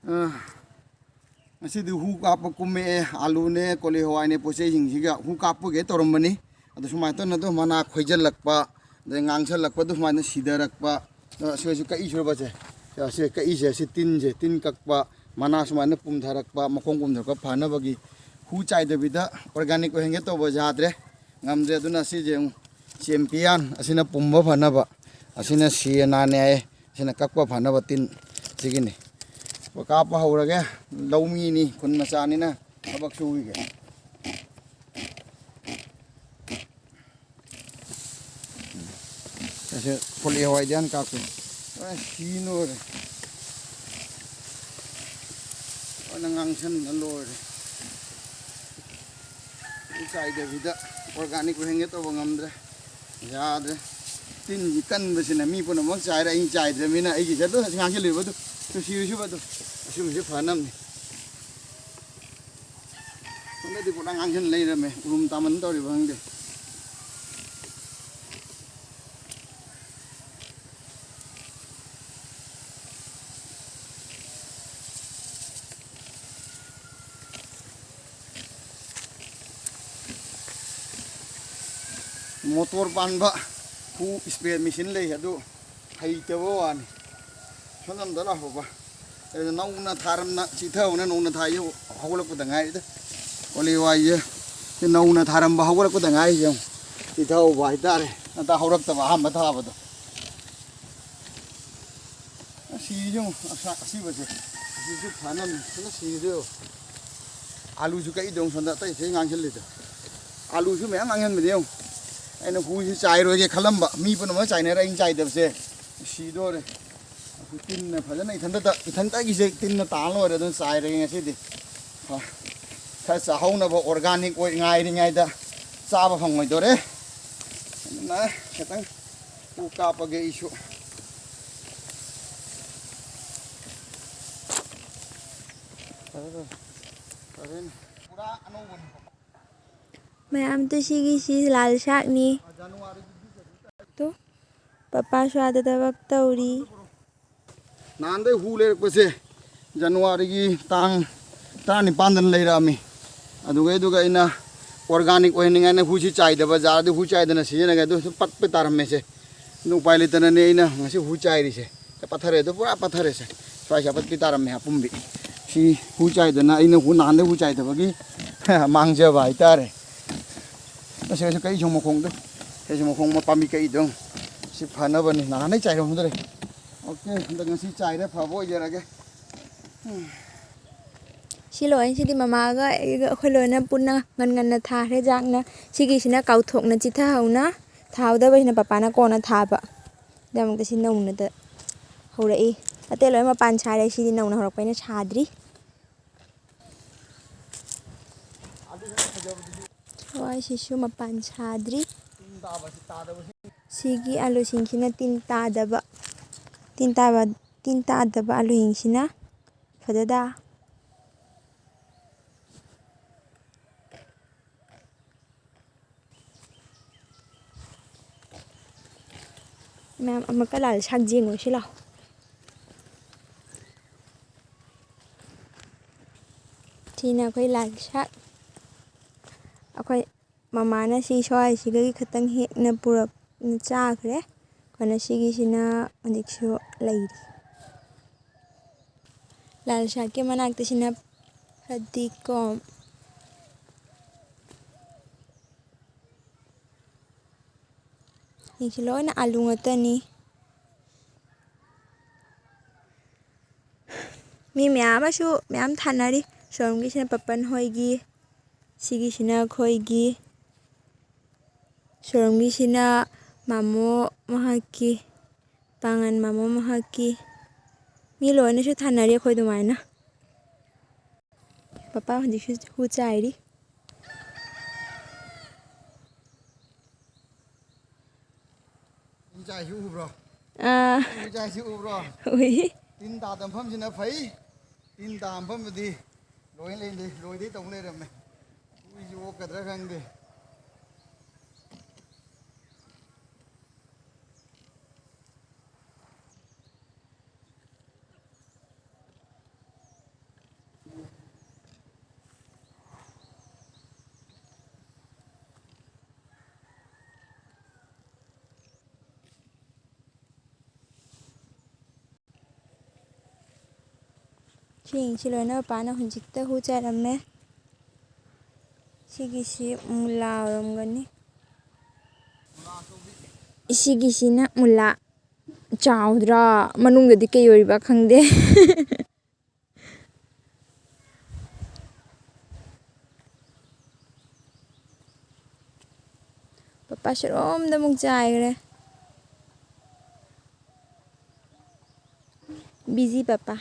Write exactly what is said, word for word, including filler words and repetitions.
ꯑ, ꯉꯁꯤꯗꯤ ꯍꯨ ꯀꯥꯞꯄ ꯀꯨꯝꯃꯛꯑꯦ꯫ ꯑꯥꯂꯨꯅꯦ, ꯀꯣꯂꯤ ꯍꯋꯥꯏꯅꯦ, ꯄꯣꯠ ꯆꯩꯁꯤꯡꯁꯤꯒ ꯍꯨ ꯀꯥꯞꯄꯒꯦ ꯇꯧꯔꯝꯕꯅꯤ꯫ ꯑꯗꯣ ꯁꯨꯃꯥꯏꯅ ꯇꯧꯅ ꯑꯗꯨꯝ ꯃꯅꯥ ꯈꯣꯏꯖꯤꯜꯂꯛꯄ, ꯑꯗꯩ ꯉꯥꯡꯁꯜꯂꯛꯄ, ꯑꯗꯨ ꯁꯨꯃꯥꯏꯅ ꯁꯤꯊꯔꯛꯄ꯫ ꯑꯗꯣ ꯑꯁꯤꯁꯨ ꯀꯛꯏ ꯁꯨꯔꯕꯁꯦ, ꯁꯤ ꯀꯛꯏꯁꯦ, ꯁꯤ ꯇꯤꯟꯁꯦ, ꯇꯤꯟ ꯀꯛꯄ, ꯃꯅꯥ ꯁꯨꯃꯥꯏꯅ ꯄꯨꯝꯊꯔꯛꯄ, ꯃꯈꯣꯡ ꯄꯨꯝꯊꯔꯛꯄ ꯐꯅꯕꯒꯤ ꯍꯨ ꯆꯥꯏꯗꯕꯤꯗ organic ꯑꯣꯏꯍꯟꯒꯦ ꯇꯧꯕ ꯌꯥꯗ꯭ꯔꯦ, ꯉꯝꯗ꯭ꯔꯦ꯫ ꯑꯗꯨꯅ ꯁꯤꯁꯦ ꯑꯃꯨꯛ ꯆꯦꯝꯄꯤꯌꯥꯟ, ꯑꯁꯤꯅ ꯄꯨꯝꯕ ꯐꯅꯕ, ꯑꯁꯤꯅ ꯁꯤ ꯑꯦꯟ ꯑꯥꯔꯅꯦ ꯍꯥꯏꯌꯦ, ꯑꯁꯤꯅ ꯀꯛꯄ ꯐꯅꯕ ꯇꯤꯟ ꯁꯤꯒꯤꯅꯤ꯫ ꯀꯥꯞꯄ ꯍꯧꯔꯒꯦ, ꯂꯧꯃꯤꯅꯤ, ꯈꯨꯟ ꯃꯆꯥꯅꯤꯅ ꯊꯕꯛ ꯁꯨꯈꯤꯒꯦ꯫ ꯑꯁꯤ ꯐꯣꯂꯤ ꯍꯋꯥꯏꯗꯤ ꯍꯥꯟꯅ ꯀꯥꯞꯀꯦ꯫ ꯂꯣꯏꯅ ꯁꯤ ꯂꯣꯏꯔꯦ꯫ ꯂꯣꯏꯅ ꯉꯥꯡꯁꯟꯅ ꯂꯣꯏꯔꯦ꯫ ꯍꯨ ꯆꯥꯏꯗꯕꯤꯗ organic ꯑꯣꯏꯍꯟꯒꯦ ꯇꯧꯕ ꯉꯝꯗ꯭ꯔꯦ꯫ ꯌꯥꯗ꯭ꯔꯦ꯫ ꯇꯤꯟꯒꯤ ꯀꯟꯕꯁꯤꯅ ꯃꯤ ꯄꯨꯝꯅꯃꯛ ꯆꯥꯏꯔꯦ, ꯑꯩꯅ ꯆꯥꯏꯗ꯭ꯔꯕꯅꯤꯅ ꯑꯩꯒꯤꯁꯦ ꯑꯗꯨ ꯉꯥꯡꯁꯤꯜꯂꯤꯕ ꯑꯗꯨ꯫ ꯇꯨ ꯁꯤꯔꯨꯁꯤꯕ ꯑꯗꯨ꯫ ꯑꯁꯤꯒꯨꯝꯕꯁꯦ ꯐꯅꯕꯅꯤ꯫ ꯍꯟꯗꯛꯇꯤ ꯄꯨꯔꯥ ꯉꯥꯡꯁꯤꯟ ꯂꯩꯔꯝꯃꯦ꯫ ꯎꯔꯨꯝ ꯇꯥꯃꯟ ꯇꯧꯔꯤꯕ ꯈꯪꯗꯦ꯫ ꯃꯣꯇꯣꯔ ꯄꯥꯟꯕ ꯍꯨ spray machine ꯂꯩ, ꯑꯗꯨ ꯍꯩꯇꯕ ꯋꯥꯅꯤ꯫ ꯁꯣꯝꯗ ꯑꯝꯇ ꯂꯥꯛꯈꯣꯕ꯫ ꯑꯗꯨ ꯅꯧꯅ ꯊꯥꯔꯝꯅ ꯆꯤꯊꯍꯧꯅ ꯅꯧꯅ ꯊꯥꯏꯁꯦ ꯍꯧꯒꯠꯂꯛꯄꯗ ꯉꯥꯏꯔꯤꯗ꯫ ꯀꯣꯂꯤ ꯋꯥꯏꯁꯦ ꯁꯤ ꯅꯧꯅ ꯊꯥꯔꯝꯕ ꯍꯧꯒꯠꯂꯛꯄꯗ ꯉꯥꯏꯔꯤꯁꯦ ꯌꯦꯡꯉꯨ꯫ ꯆꯤꯊꯍꯧꯕ ꯍꯥꯏꯇꯥꯔꯦ꯫ ꯉꯟꯇꯥ ꯍꯧꯔꯛꯇꯕ ꯑꯍꯥꯟꯕ ꯊꯥꯕꯗꯣ꯫ ꯑꯁꯤꯁꯨ ꯑꯁꯤꯕꯁꯦ ꯑꯁꯤꯁꯨ ꯐꯅꯕꯅꯤ꯫ ꯐꯖꯅ ꯁꯤꯔꯤꯗꯣ ꯌꯦꯡꯉꯨ꯫ ꯑꯥꯂꯨꯁꯨ ꯀꯛꯏꯗꯣ ꯌꯦꯡꯉꯨ ꯁꯣꯝꯗ ꯑꯇꯩ ꯑꯇꯩ ꯉꯥꯡꯁꯤꯜꯂꯤꯗꯣ꯫ ꯑꯥꯂꯨꯁꯨ ꯃꯌꯥꯝ ꯉꯥꯡꯁꯤꯟꯕꯗ ꯌꯦꯡꯉꯨ꯫ ꯑꯩꯅ ꯍꯨꯁꯤ ꯆꯥꯏꯔꯣꯏꯒꯦ ꯈꯜꯂꯝꯕ ꯃꯤ ꯄꯨꯝꯅꯃꯛ ꯆꯥꯏꯅꯔꯦ, ꯑꯩꯅ ꯆꯥꯏꯗꯕꯁꯦ꯫ ꯁꯤꯗꯣꯔꯦ꯫ ꯑꯩꯈꯣꯏ ꯇꯤꯟꯅ ꯐꯖꯅ ꯏꯊꯟꯇ ꯏꯊꯟꯇꯒꯤꯁꯦ ꯇꯤꯟꯅ ꯇꯥꯅ ꯂꯣꯏꯔꯦ꯫ ꯑꯗꯨꯅ ꯆꯥꯏꯔꯒꯦ ꯉꯁꯤꯗꯤ꯫ ꯈꯔ ꯆꯥꯍꯧꯅꯕ organic ꯑꯣꯏ ꯉꯥꯏꯔꯤꯉꯩꯗ ꯆꯥꯕ ꯐꯪꯉꯣꯏꯗꯣꯔꯦ꯫ ꯑꯗꯨꯅ ꯈꯤꯇꯪ ꯎ ꯀꯥꯞꯄꯒꯦ ꯑꯩꯁꯨ꯫ ꯐꯔꯦ, ꯐꯔꯦ꯫ ꯐꯔꯦꯅꯦ꯫ ꯄꯨꯔꯥ ꯑꯅꯧꯕꯅꯤꯀꯣ꯫ ꯃꯌꯥꯝ ꯇꯨ ꯁꯤꯒꯤ ꯁꯤ ꯂꯥꯜ ꯁꯥꯛꯅꯤ꯫ ꯇꯨ ꯄꯄꯥ ꯁ꯭ꯋꯥꯗ ꯊꯕꯛ ꯇꯧꯔꯤ꯫ ꯅꯍꯥꯟꯗꯩ ꯍꯨ ꯂꯩꯔꯛꯄꯁꯦ ꯖꯅꯋꯥꯔꯤꯒꯤ ꯇꯥꯡ ꯇꯔꯥꯅꯤꯄꯥꯟꯗꯅ ꯂꯩꯔꯛꯑꯝꯃꯤ꯫ ꯑꯗꯨꯒ, ꯑꯗꯨꯒ ꯑꯩꯅ organic ꯑꯣꯏꯍꯟꯅꯤꯡꯉꯥꯏꯅ ꯍꯨꯁꯤ ꯆꯥꯏꯗꯕ, ꯖꯥꯔꯗꯤ ꯍꯨ ꯆꯥꯏꯗꯅ ꯁꯤꯖꯤꯟꯅꯒꯦ꯫ ꯑꯗꯨ ꯁꯨꯝ ꯄꯠꯄ ꯇꯥꯔꯝꯃꯦꯁꯦ꯫ ꯑꯗꯨ ꯎꯄꯥꯏ ꯂꯩꯇꯅꯅꯦ ꯑꯩꯅ ꯉꯁꯤ ꯍꯨ ꯆꯥꯏꯔꯤꯁꯦ꯫ ꯄꯠꯊꯔꯦ, ꯑꯗꯨ ꯄꯨꯔꯥ ꯄꯠꯊꯔꯦꯁꯦ꯫ ꯁ꯭ꯋꯥꯏꯁꯦ ꯑꯄꯠꯄꯤ ꯇꯥꯔꯝꯃꯦ, ꯑꯄꯨꯝꯕꯤ꯫ ꯁꯤ ꯍꯨ ꯆꯥꯏꯗꯅ, ꯑꯩꯅ ꯍꯨ ꯅꯍꯥꯟꯗꯩ ꯍꯨ ꯆꯥꯏꯗꯕꯒꯤ ꯃꯥꯡꯖꯕ ꯍꯥꯏꯇꯥꯔꯦ꯫ ꯑꯁꯤ, ꯑꯁꯤ ꯀꯛꯏꯁꯨ ꯃꯈꯣꯡꯗꯣ, ꯀꯛꯏꯁꯨ ꯃꯈꯣꯡ ꯄꯥꯝꯕꯤ ꯀꯛꯏꯗꯣ꯫ ꯁꯤ ꯐꯅꯕꯅꯤ, ꯅꯍꯥꯟꯗꯩ ꯆꯥꯏꯔꯝꯗ꯭ꯔꯦ꯫ OK, ꯍꯟꯗꯛ ꯉꯁꯤ ꯆꯥꯏꯔꯦ, ꯐꯕ ꯑꯣꯏꯖꯔꯒꯦ꯫ ꯎꯝ꯫ ꯁꯤ ꯂꯣꯏ, ꯁꯤꯗꯤ ꯃꯃꯥꯒ ꯑꯩꯒ, ꯑꯩꯈꯣꯏ ꯂꯣꯏꯅ ꯄꯨꯟꯅ ꯉꯟ ꯉꯟꯅ ꯊꯥꯈ꯭ꯔꯦ ꯖꯥꯛꯅ꯫ ꯁꯤꯒꯤꯁꯤꯅ ꯀꯥꯎꯊꯣꯛꯅ ꯆꯤꯊꯍꯧꯅ ꯊꯥꯍꯧꯗꯕꯁꯤꯅ ꯄꯄꯥꯅ ꯀꯣꯟꯅ ꯊꯥꯕ꯫ ꯑꯗꯨꯃꯛꯇ ꯁꯤ ꯅꯧꯅꯗ ꯍꯧꯔꯛꯏ꯫ ꯑꯇꯩ ꯂꯣꯏ ꯃꯄꯥꯟ ꯁꯥꯔꯦ, ꯁꯤꯗꯤ ꯅꯧꯅ ꯍꯧꯔꯛꯄꯅꯤꯅ ꯁꯥꯗ꯭ꯔꯤ꯫ ꯍꯋꯥꯏꯁꯤꯁꯨ ꯃꯄꯥꯟ ꯁꯥꯗ꯭ꯔꯤ꯫ ꯁꯤꯒꯤ ꯑꯂꯨꯁꯤꯡꯁꯤꯅ ꯇꯤꯟ ꯇꯥꯗꯕ, ꯇꯤꯟ ꯇꯥꯕ, ꯇꯤꯟ ꯇꯥꯗꯕ ꯑꯂꯨꯁꯤꯡꯁꯤꯅ ꯐꯖꯗ꯫ ꯃꯌꯥꯝ ꯑꯃꯨꯛꯀ ꯂꯥꯜ ꯁꯥꯛ ꯌꯦꯡꯉꯨꯁꯤ ꯂꯥꯎ꯫ ꯁꯤꯅ ꯑꯩꯈꯣꯏ ꯂꯥꯜ ꯁꯥꯛ꯫ ꯑꯩꯈꯣꯏ ꯃꯃꯥꯅ ꯁꯤ ꯁ꯭ꯋꯥꯏꯁꯤꯗꯒꯤ ꯈꯇꯪ ꯍꯦꯛꯅ ꯄꯨꯔꯛꯅ ꯆꯥꯈ꯭ꯔꯦ꯫ ꯑꯩꯈꯣꯏꯅ ꯁꯤꯒꯤꯁꯤꯅ ꯍꯧꯖꯤꯛꯁꯨ ꯂꯩꯔꯤ꯫ ꯂꯥꯜ ꯁꯥꯛꯀꯤ ꯃꯅꯥꯛꯇꯁꯤꯅ ꯐꯗꯤꯒꯣꯝ꯫ ꯁꯤꯡꯁꯤ ꯂꯣꯏꯅ ꯑꯂꯨ ꯉꯥꯛꯇꯅꯤ꯫ ꯃꯤ ꯃꯌꯥꯝ ꯑꯃꯁꯨ ꯃꯌꯥꯝ ꯊꯥꯅꯔꯤ꯫ ꯁꯣꯝꯒꯤꯁꯤꯅ ꯄꯄꯟ ꯍꯣꯏꯒꯤ, ꯁꯤꯒꯤꯁꯤꯅ ꯑꯩꯈꯣꯏꯒꯤ, ꯁꯣꯔꯣꯝꯒꯤꯁꯤꯅ ꯃꯥꯃꯣ ꯃꯍꯥꯛꯀꯤ, ꯄꯥꯡꯒꯟ ꯃꯥꯃꯣ ꯃꯍꯥꯛꯀꯤ꯫ ꯃꯤ ꯂꯣꯏꯅꯁꯨ ꯊꯥꯅꯔꯤ ꯑꯩꯈꯣꯏ ꯑꯗꯨꯃꯥꯏꯅ꯫ ꯄꯄꯥ ꯍꯧꯖꯤꯛꯁꯨ ꯍꯨ ꯆꯥꯏꯔꯤ꯫ ꯏꯟꯆꯥꯏꯁꯤ ꯎꯕ꯭ꯔꯣ? ꯑꯥ꯫ ꯏꯟꯆꯥꯏꯁꯤ ꯎꯕ꯭ꯔꯣ? ꯎꯏ꯫ ꯇꯤꯟ ꯇꯥꯗ ꯃꯐꯝꯁꯤꯅ ꯐꯩ꯫ ꯇꯤꯟ ꯇꯥ ꯃꯐꯝꯗꯨꯗꯤ ꯂꯣꯏ ꯂꯩ, ꯂꯣꯏꯗꯩ ꯇꯧ ꯂꯩꯔꯝꯃꯦ꯫ ꯎꯏꯁꯤ ꯑꯣꯛꯀꯗ꯭ꯔꯥ ꯈꯪꯗꯦ꯫ ꯐꯦꯡꯁꯤ ꯂꯣꯏꯅ ꯄꯥꯅ ꯍꯧꯖꯤꯛꯇ ꯍꯨ ꯆꯥꯏꯔꯝꯃꯦ꯫ ꯁꯤꯒꯤꯁꯤ ꯃꯨꯂꯥ ꯑꯣꯏꯔꯝꯒꯅꯤ꯫ ꯁꯤꯒꯤꯁꯤꯅ ꯃꯨꯂꯥ꯫ ꯆꯥꯎꯗ꯭ꯔꯥ? ꯃꯅꯨꯡꯗꯗꯤ ꯀꯩ ꯑꯣꯏꯔꯤꯕ ꯈꯪꯗꯦ꯫ ꯄꯄꯥ ꯁꯔꯣꯝꯗ ꯑꯃꯨꯛ ꯆꯥꯏꯈ꯭ꯔꯦ꯫ Busy papa.